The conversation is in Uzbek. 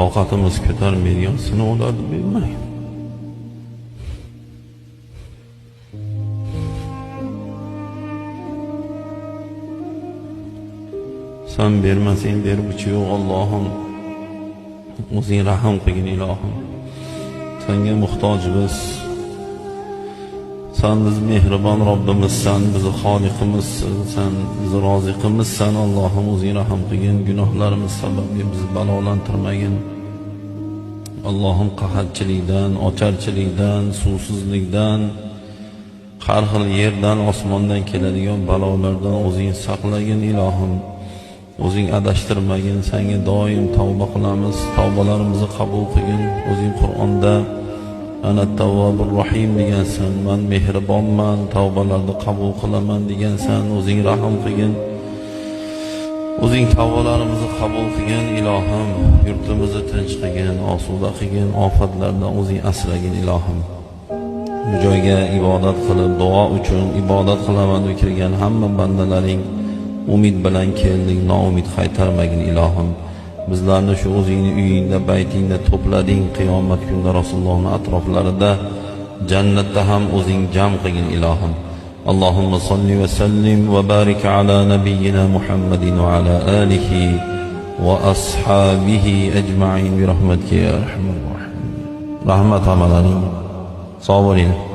Toqatimiz ko'tarmaydigan sinovlarni bermagin. San bermasang berguchi yo'q Allohim. O'zing rahm qilgin ilohim. Senga muhtojmiz. Sen biz mehribon Robbimizsan, bizni Xoliqimizsan, sen bizni roziqimizsan. Allohim o'zing rahm qilgin, gunohlarimiz sababli bizni balolantirmagin. Allohim qahatchilikdan, ocharchilikdan, suvsizlikdan, har xil yerdan, osmondan keladigan balolardan o'zing saqlagin ilohim. O'zing adashtirmagin, senga doim tavba qilamiz, tavbalarimizni qabul qilgin. O'zing Qur'onda ana tavvobur rohim degansan, men mehribonman, tavbalarni qabul qilaman degansan. O'zing rahm qilgin. O'zing tavbalarimizni qabul qilgin ilohim. Yurtimizni tinch qilgin, osuda qilgin, ofatlardan o'zing asragin ilohim. Bu joyga ibodat qilib, duo uchun ibodat qilaman deb kirgan hamma bandalaring umid bilan keldik, noumid qaytarmagin ilohim. Bizlarni shu o'zingni uyingda, baytingda to'plading, qiyomat kunida Rasulullohning atroflarida jannatda ham o'zing jam qilgin ilohim. Allohumma solli va sallim va barik ala nabiyyina Muhammadin va ala alihi va ashabihi ajma'in bi rahmatika ya arhamar rohimin. Rahmat hammalaringga. Sog' bo'ling.